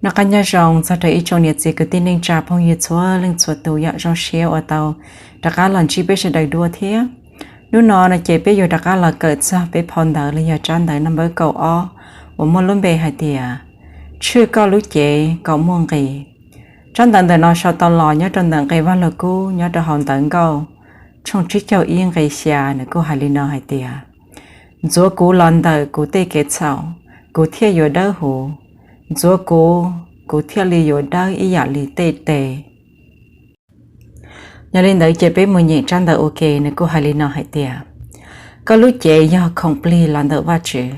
Noj qab nyob zoo txog rau ib tsoom niam txiv kwv tij neej tsa phooj ywg txhua leej txhua tus, yam zoo siab uas tau rov qab los ntsib peb sawv daws dua thiab. Hnub no no ces peb yuav rov qab los kawm txog peb phau ntawv los yog tsab ntawv naj npawb kaum ob uas muaj lub npe hais tias tshwj koj lub cev kom muaj nqis. Tsab ntawv ntawm no sau tau los nyob rau ntawm nqe Vaj Lug Kub nyob rau hauv Ntawv Nkauj tshooj tsib caug ib nqe xya, nws kuj hais li no hais tias: Ntxuav kuv los ntawm kuv tej kev txhaum, kuv thiaj yuav dawb huv. Ntxuav kuv, kuv thiaj li yuav dawb ib yam li tej tes. Yog li ntawd ces peb mus nyeem tsab ntawv ua ke, nws kuj hais li no hais tias: Koj lub cev yog khoom plig los ntawm Vajtswv,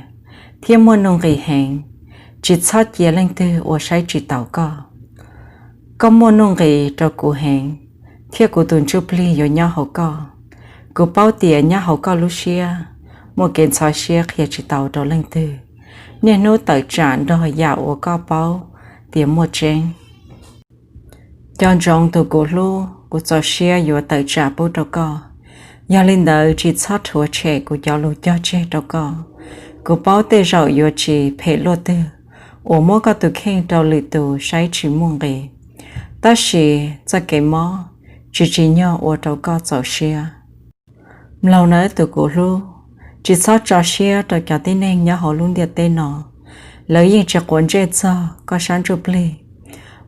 thiab muaj nuj nqis heev, tsis txhob cia leej twg ua saib tsis taus koj. Koj muaj nuj nqis rau kuv heev, thiab kuv tus ntsuj plig yuav nyob hauv koj. Kuv paub tias nyob hauv koj lub siab muaj kev ntxhov siab qhia tsis tau rau leej twg, niaj hnub tawm tsam nrog yam uas koj paub tias muaj tseeb. Nco ntsoov tus kuv hlub, kuv txaus siab yuav tawm tsam pub rau koj. Yog li ntawd tsis txhob rhuav tshem kuv cov lus cog tseg rau koj. Kuv paub tej zaum yuav tsis phem luaj twg uas muab koj tus kheej rau lwm tus saib tsis muaj nqis, tab sis txoj kev mob tsis tsim nyog ua rau koj txaus siab. Mloog nawb tus kuv hlub, tsis txhob tso siab rau cov tib neeg nyob hauv lub ntiaj teb no. Lawv yeej tsis quav ntsej txog koj sab ntsuj plig.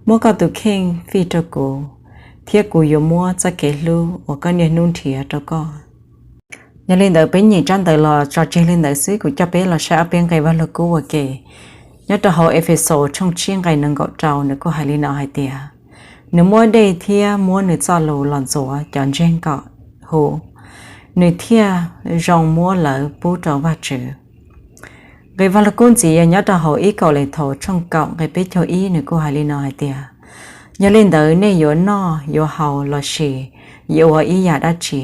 Muab koj tus kheej fij rau kuv, thiab kuv yuav muab txoj kev hlub uas koj niaj hnub nrhiav rau koj. Yog li ntawd peb nyeem tsab ntawv los tso tseg li ntawd xwb, kuv coj peb los saib ob peb nqe Vaj Lug Kub ua ke. Nyob rau hauv Efexus tshooj tsib nqe nees nkaum rau, nws kuj hais li no hais tias: Nws muab dej thiab muab nws txoj lus los ntxuav cov ntseg kom huv, nws thiaj zoo muab lawv pub rau Vajtswv. Nqe Vaj Lug Kub ntxiv yog nyob rau hauv ib Kauleethaus tshooj kaum nqe peb caug ib, nws kuj hais li no hais tias: Yog li ntawd nej yuav noj yuav haus lossis yuav ua ib yam dab tsi,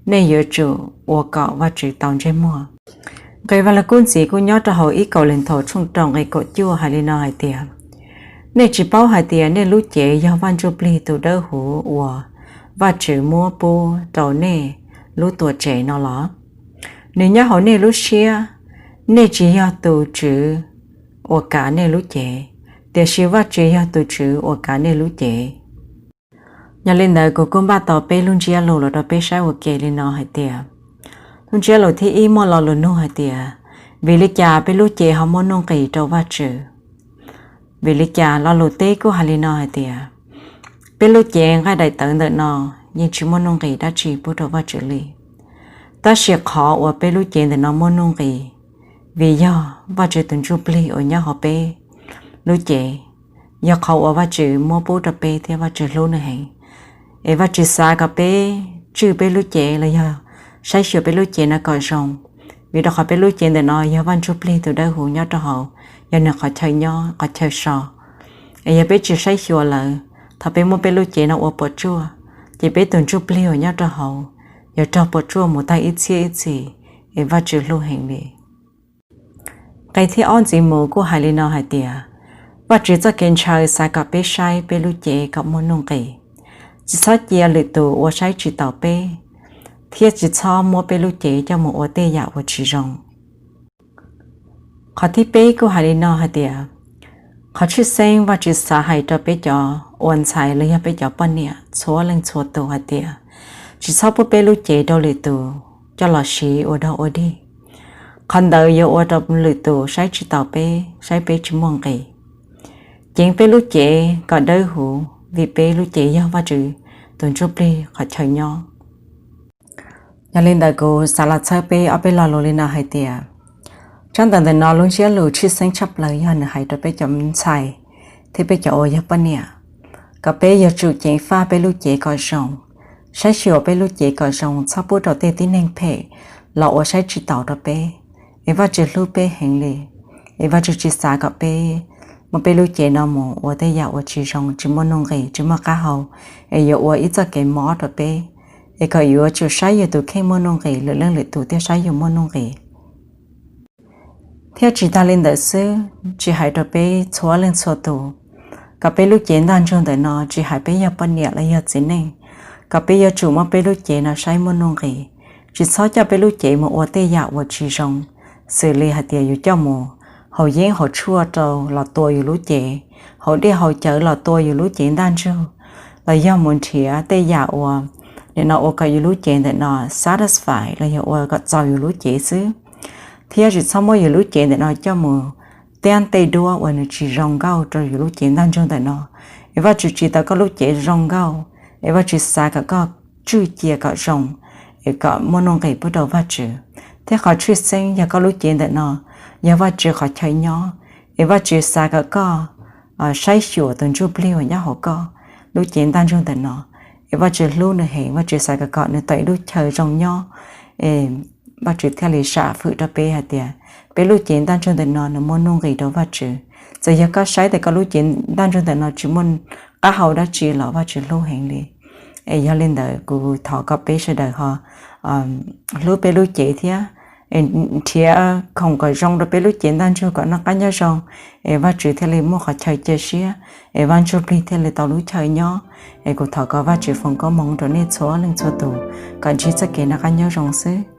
nej yuav tsum ua kom Vajtswv tau ntsej muag. Nqe Vaj Lug Kub ntxiv kuj nyob rau hauv ib Kauleethaus tshooj rau nqe kaum cuaj hais li no hais tias: Nej tsis paub hais tias nej lub cev yog Vaj Ntsujplig tus Dawbhuv uas Vajtswv muab pub rau nej lub tuam tsev no los? Nws nyob hauv nej lub siab. Nej tsis yog tus Tswv uas kav nej lub cev, tiam sis Vajtswv yog tus Tswv uas kav nej lub cev. Yog li ntawd kuv kuj npaj tau peb lub ntsiab lus los rau peb saib ua ke li no hais tias: Lub ntsiab lus thib ib muaj lo lus nug hais tias: Vim li cas peb lub cev ho muaj nuj nqis rau Vajtswv? Vim li cas? Lo lus teb kuj hais li no hais tias: Peb lub cev nqaij daim tawv ntawm no yeej tsis muaj nuj nqis dab tsi pub rau Vajtswv li. Tab sis qhov uas peb lub cev ntawm no muaj nuj nqis, vim yog Vajtswv tus Ntsujplig uas nyob hauv peb lub cev, yog qhov uas Vajtswv muab pub rau peb thiab Vajtswv hlub nws heev. Es Vajtswv xav kom peb tswj peb lub cev los yog saib xyuas peb lub cev no kom zoo, vim rau qhov peb lub cev ntawm no yog Vaj Ntsujplig tus Dawbhuv nyob rau hauv, yog nws qhov chaw nyob qhov chaw so. Es yog peb tsis saib xyuas lawm, thaum peb muab peb lub cev no ua puas tsuaj, ces peb tus Ntsujplig uas nyob rau hauv yuav raug puas tsuaj mus tag ib txhiab ib txhis, es Vajtswv hlub heev li. Nqe thib ob ntxiv mus kuj hais li no hais tias: Vajtswv txoj kev ntshaw xav kom peb saib peb lub cev kom muaj nuj nqis, tsis txhob cia lwm tus ua saib tsis taus peb, thiab tsis txhob muab peb lub cev coj mus ua tej yam uas tsis zoo. Qhov thib peb kuj hais li no hais tias: Qhov tshwj xeeb Vajtswv xav hais rau peb cov ua ntxhais los yog peb cov poj niam txhua leej txhua tus hais tias, tsis txhob pub peb lub cev rau lwm tus coj los siv ua dog ua dig. Qhov ntawd yuav ua rau lwm tus saib tsis taus peb, saib peb tsis muaj nqis. Ceev peb lub cev kom dawb huv, vim peb lub cev yog Vajtswv tus Ntsujplig qhov chaw nyob. Yog li ntawd kuv xav los txhawb peb ob peb lo lus li no hais tias: Tsab ntawv ntawm no lub ntsiab lus tshwj xeeb tshaj plaws yog nws hais rau peb cov ntxhais thiab peb cov uas yog poj niam, kom peb yuav tsum ceev faj peb lub cev kom zoo, saib xyuas peb lub cev kom zoo, txhob pub rau tej tib neeg phem los ua saib tsis taus rau peb. Es Vajtswv hlub peb heev li, es Vajtswv tsis xav kom peb muab peb lub cev no mus ua tej yam uas tsis zoo, tsis muaj nuj nqis, tsis muaj qab hau, es yuav ua ib txoj kev mob rau peb. Es kom yuav tsum saib yus tus kheej muaj nuj nqis, lwm leej lwm tus thiaj saib yus muaj nuj nqis. Thiab tsis tag li ntawd xwb, tsis hais rau peb txhua leej txhua tus, kom peb lub cev ntaj ntsug ntawm no, tsis hais peb yog poj niam los yog txiv neej, kom peb yuav tsum muab peb lub cev no saib muaj nuj nqis, tsis txhob coj peb lub cev mus ua tej yam uas tsis zoo, xws li hais tias yus coj mus haus yeeb haus tshuaj rau los tua yus lub cev, haus dej haus cawv los tua yus lub cev ntaj ntsug, los yog mus nrhiav tej yam uas nim no ua kom yus lub cev ntawm no satisfy los yog ua kom txaus yus lub cev xwb. Thiab tsis txhob muab yus lub cev ntawm no coj mus tiab tej duab uas nws tsis zoo nkauj rau yus lub cev ntaj ntsug ntawm no, es Vajtswv tsis tau koj lub cev zoo nkauj, es Vajtswv xav kom koj tswj cia kom zoo, es kom muaj nuj nqis pub rau Vajtswv. Thiab qhov tshwj xeeb yog koj lub cev ntawm no yog Vajtswv qhov chaw nyob, es Vajtswv xav kom koj saib xyuas tus ntsuj plig uas nyob hauv koj lub cev ntaj ntsug ntawm no, es Vajtswv hlub nws heev, Vajtswv xav kom koj nws tau ib lub chaw zoo nyob. Vajtswv thiaj li sam fwm rau peb hais tias peb lub cev ntaj ntsug ntawm no nws muaj nuj nqis rau Vajtswv. Txawm yog koj saib tias koj lub cev ntaj ntsug ntawm no tsis muaj qab hau dab tsi los Vajtswv hlub heev li. Es yog li ntawd kuv thov kom peb sawv daws ho hlub peb lub cev thiab nrhiav khoom kom zoo rau peb lub cev ntaj ntsug kom noj qab nyob zoo, es Vajtswv thiaj li muaj qhov chaw cia siab, es Vaj Ntsujplig thiaj li tau lub chaw nyob. Es kuv thov kom Vajtswv foom koob hmoov rau nej txhua leej txhua tus kom ntsib txoj kev noj qab nyob zoo xwb.